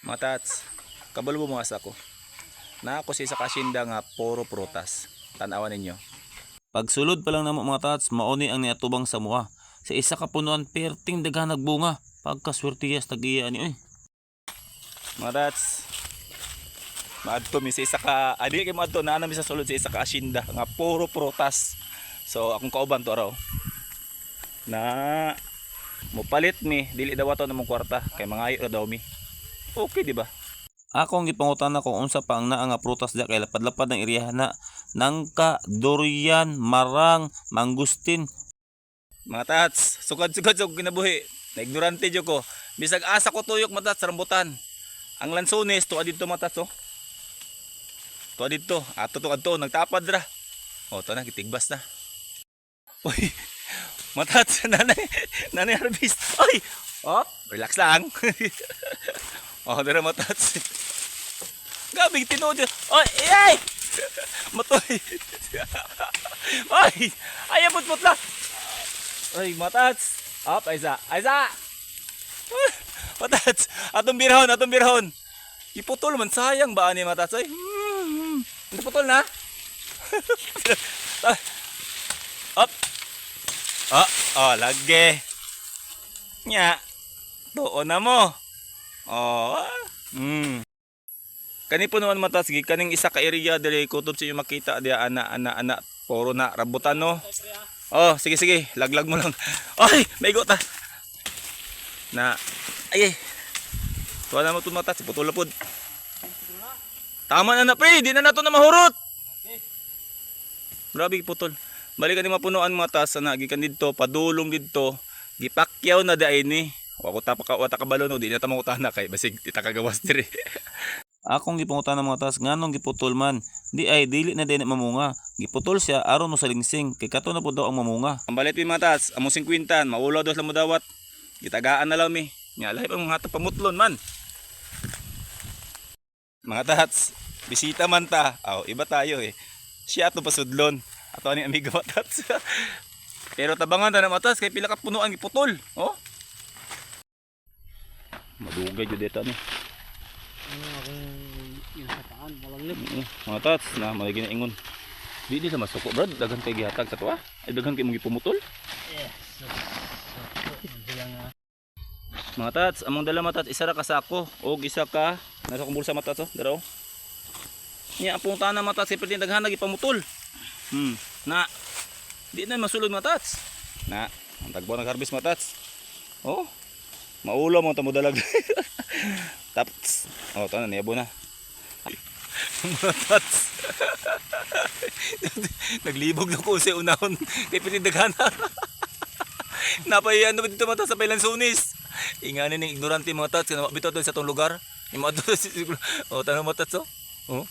Mga tats, kabalo mo mga sako. Na ako sa isa ka asyenda nga puro prutas. Tanawan ninyo. Pagsulod pa lang namo, mga tats, mauni ang niatubang sa mua. Sa isa ka punuan, perting daghan nagbunga. Pagkaswertiyas tag-iya ni oy. Mga tats, maadto mi sa isa ka, adi kay maadto naa na mi sa sulod sa isa ka asyenda nga puro prutas. So akong kauban to araw. Na mopalit mi, dili daw ato namong kwarta kay mangayo ra daw mi. Okay, di ba? Akong gipangutana kung unsa pa ang naa nga prutas diya kay lapad-lapad ang area na. Nangka, durian, marang, mangustin. Mga tats, sukad-sukad sa akong kinabuhi. Na ignorante jud ko. Bisag asa ko tuyok, mga tats, sa rambutan. Ang lansones tuwa didto, mga tats, oh. Tuwa didto. Ato to adto nagtapad ra. Oh, to na gitigbas na. Uy. Mga tats, nanay, nanay harvest. Ay! Oh, relax lang. Oh, dira, mga tats. Gabi tinuod. Oy, ay! Matoy. Ay! Ay, abot putla. Ay, matats. Up, Aiza. Aiza! Matats. Atong birahon, atong birahon. Iputol man, sayang ba ani, matats? Ay, Iputol na. Up. Oh, oh, lagi. Nya. Tuon na mo. Oh. Kani po naman, matats, kaning isa ka area diri kutob sa inyo makita diya ana ana ana puro na rambutan, no. Oh, sige sige, laglag mo lang. Ay, may ta. Na, ay, ay. Tuwa na mo itong mata, si putol na pod. Tama na na, pre, di na nato na mahurot. Grabe putol. Balik ni mapunuan, mga tas na gikan didto, padulong didto, gipakyaw na daay ni. Wa ko ta pa wa ta kabalo, no, di na ta mangutana kay basig di ta kagawas diri. Akong gipangutana, mga tats, nganong giputol man. Di ay dili na din mamunga. Giputol siya aron mo salingsing kay kato na pud daw ang mamunga. Ang balit mi, mga tats, among 50, maulaw daw sila mo dawat. Gitagaan na lang mi. Nya lahi pa mga pamutlon man. Mga tats, bisita man ta. Aw, iba tayo eh. Siya ato pasudlon. Ato ani amigo, mga tats. Pero tabangan ta na, mga tats, kay pila ka punuan giputol. Oh. Madugay jud dito ni. Ano akong yung sa paan, walang lip. Mga tats, na may ginaingon. Di di sa masuko, brad, daghan kay gihatag sa tuwa. Ay, daghan kay mong gipumutol. Yes. So, sila nga. Mga tats, among dala, mga tats, isa ra ka sako og isa ka nasa akong bulsa, mga tats, oh, dara oh. Nya ang punta na, mga tats, kay perting daghan ipamutol. Na. Di na masulod, mga tats. Na, ang tagbo nag harvest, mga tats. Oh. Maulo mo tamo dalag. Taps. Oh, tanan niabo na. Mga tats. Naglibog na ko sa unahon kay perting daghan. Napay ano ba dito, mga tats, sa Pailansunis. Ingani ning ignorante, mga tats, kana bitaw doon sa tong lugar. Yung mga tats, oh, tanong, mga tats, oh. Oh.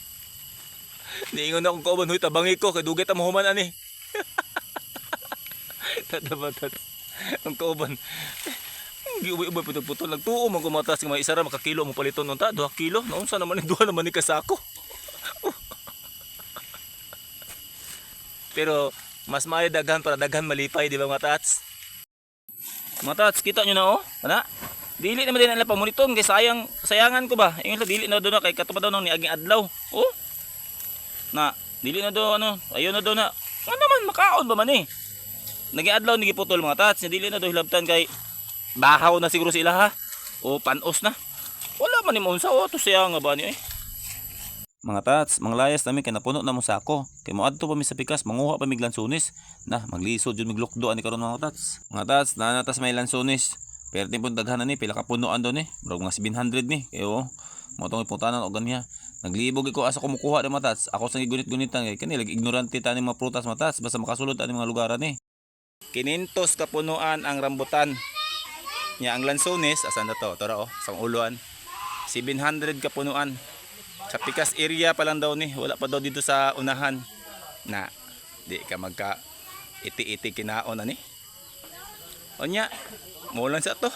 Niingon akong kauban, "Huy, tabangi ko kay dugay ta mahuman ani." Tata tats. Ang kauban. Giubay-ubay putol-putol nagtuo man ko, mga tats, nga may isa ra makakilo mo paliton unta, 2 kilo. Naunsa naman ni duha naman ni kasako. Pero mas maayo daghan para daghan malipay, di ba, mga tats? Mga tats, kita nyo na oh. Ana? Dili naman din nila pamuniton kay sayang sayangan ko ba. Ingon sila dili na daw na kay katupad daw nang niaging adlaw. Oh. Na, dili na daw ano, ayo na daw na. Ano naman makaon ba man eh. Naging adlaw ni giputol, mga tats, dili na daw hilabtan kay bahaw na siguro sila ha. O panos na. Wala man ni maunsa oh, to siya nga ba ni eh. Mga tats, manglayas nami kay napuno na mo sako. Kay moadto pa mi sa pikas, manguha pa mig lansones. Na, maglisod jud miglukdo ani karon, mga tats. Mga tats, naa na tas may lansones. Pero pud daghan na ni, pila ka punuan do ni. Murag mga 700 ni. Kayo, mo tong iputanan og ganiha. Naglibog ko asa kumukuha di, mga tats. Ako sa gigunit-gunitan kay kani lagi ignorante ta ni mga prutas, mga tats, basta makasulod ani mga lugar ani. 500 kapunuan ang rambutan. Nya ang lansones, asan na to? Tora oh, sa uluan. 700 kapunuan. Sa Pikas area pa lang daw ni, wala pa daw dito sa unahan. Na, di ka magka iti-iti kinaon ani. Onya, mo lang sa to.